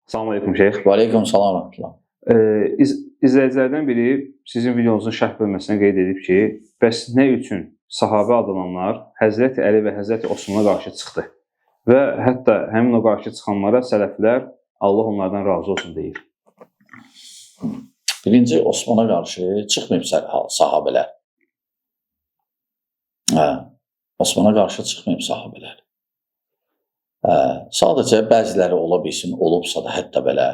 Salam aleykum şeyx. Və aleykum salam rəhmətullah. İzləyicilərdən biri sizin videonuzun şərh bölməsinə qeyd edib ki, bəs nə üçün sahabə adlananlar Həzrəti Əli və Həzrəti Osmana qarşı çıxdı? Və hətta həmin o qarşı çıxanlara sələflər Allah onlardan razı olsun deyir. Birinci, Osmana qarşı çıxmayıb sahabələr. Hə, Osmana qarşı çıxmayıb sahabələr. Hə, sadəcə bəziləri ola bilsin, olubsa da hətta belə.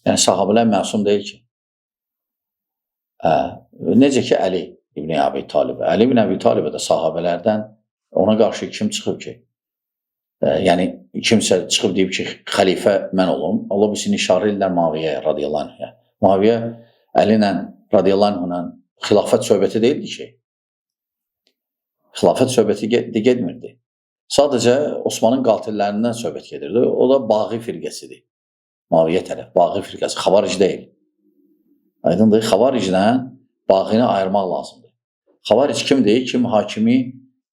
Yəni sahabələr məsum deyil ki. Hə, necə ki Əli ibn Əbi Talib. Əli ibn Əbi Talibə də sahabələrdən ona qarşı kim çıxıb ki? Yəni kimsə çıxıb deyib ki, xəlifə mən olum. Ola bilsin işarə edirlər Maviyə radiyallahu anhə. Maviyə Əli ilə radiyallahu anhla xilafət söhbəti deyildi ki. Xilafət söhbəti getmirdi. Sadəcə Osmanın qatillərindən söhbət gedirdi. O da Bağı firqəsidir. Maviyə tərəf, Bağı firqəsi, Xavaric deyil. Aydındır, Xavariclə Bağını ayırmaq lazımdır. Xavaric kimdir? Kim hakimi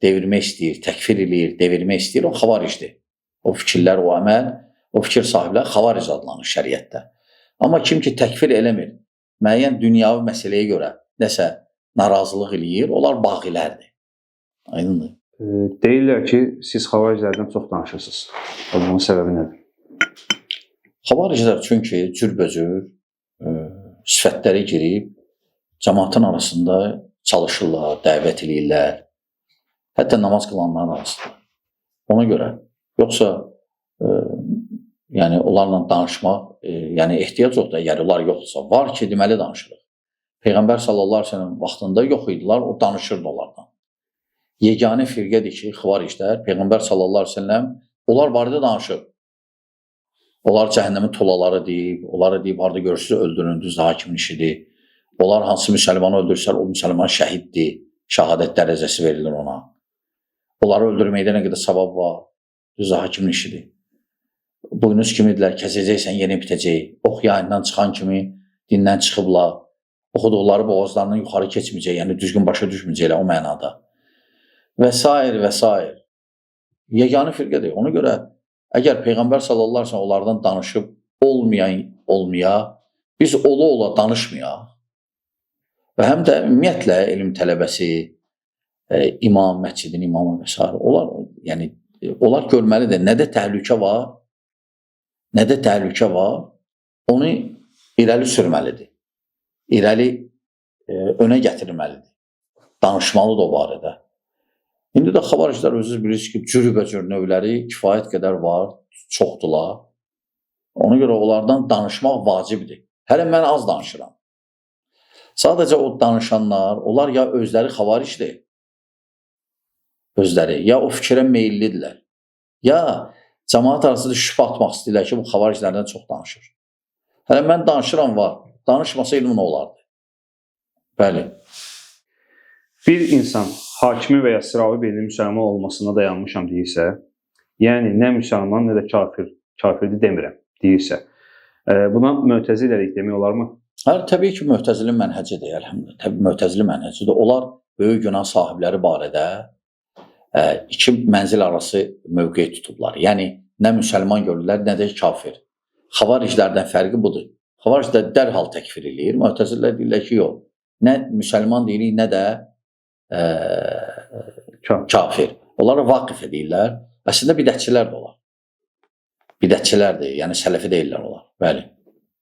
devirmək istəyir, təkfir eləyir, devirmək istəyir, o xavaricdir. O fikirlər, o əməl, o fikir sahibləri xavaric adlanır şəriətdə. Amma kim ki təkfir eləmir, müəyyən dünyavi məsələyə görə nəsə narazılıq eləyir, onlar bağilərdir. Aydındır. Deyirlər ki, siz xavariclərdən çox danışırsınız. Bunun səbəbi nədir? Xavariclər çünki cürbəcür sifətləri girib cəmaatın arasında çalışırlar, dəvət eləyirlər. Hətta namaz qılanların arasında. Ona görə, yoxsa yəni onlarla danışmaq, yəni ehtiyac yoxdur. Əgər onlar yoxdursa, var ki, deməli danışırıq. Peyğəmbər sallallahu əleyhi və səlləm vaxtında yox idilər, o danışırdı onlardan. Yeganə firqədir ki, xavariclər, Peyğəmbər sallallahu əleyhi və səlləm onlar barədə danışır. Onlar cəhənnəmin tolaları deyib, onları deyib, harada görürsünüz, öldürün, düz hakimin işidir. Onlar hansı müsəlmanı öldürsə, o müsəlman şəhiddir, şəhadət dərəcəsi verilir ona. Onları öldürməkdə nə qədər savab var, düz hakimin işidir. Buynuz kimidirlər, kəsəcəksən, yenə bitəcək. Ox yayından çıxan kimi dindən çıxıblar, oxuduqları boğazlarından yuxarı keçməyəcək, yəni düzgün başa düşməyəcəklər o mənada. Və sair və sair. Yeganə firqədir. Ona görə əgər Peyğəmbər sallallahu əleyhi və səlləm onlardan danışıb olmayan olmaya, biz ola-ola danışmayaq. Və həm də ümumiyyətlə elm tələbəsi, imam, məscidin imamı və sair, onlar, yəni, onlar görməlidir. Nədə təhlükə var, nədə təhlükə var, onu irəli sürməlidir. İrəli önə gətirməlidir. Danışmalıdır o barədə. İndi də xavariclər özünüz bilirsiniz ki, cürbəcür növləri kifayət qədər var, çoxdular. Ona görə onlardan danışmaq vacibdir. Hələ mən az danışıram. Sadəcə o danışanlar, onlar ya özləri xavaricdir, özləri, ya o fikrə meyillidirlər, ya cəmaat arasında şübhə atmaq istəyirlər ki, bu xavariclərdən çox danışır. Hələ mən danışıram var, danışmasa elmin olardı. Bəli. Bir insan hakimi və ya sıravi birinin müsəlman olmasına dayanmışam deyirsə, yəni nə müsəlman, nə də kafirdir demirəm deyirsə, buna mötəziləlik demək olarmı? Hayır, təbii ki, mötəzili mənhəcidir, əlhəmdülillah. Təbii, mötəzili mənhəcidir. Onlar böyük günah sahibləri barədə iki mənzil arası mövqe tutublar. Yəni, nə müsəlman görürlər, nə də kafir. Xavariclərdən fərqi budur. Xavariclər dərhal təkfir eləyir. Mötəzillər deyirlər ki, yox. Nə müsəlman deyirik, nə də kafir. Onlara vaqif edirlər. Əslində bidətçilər də olar. Bidətçilərdir, yəni sələfi deyirlər onlar. Bəli.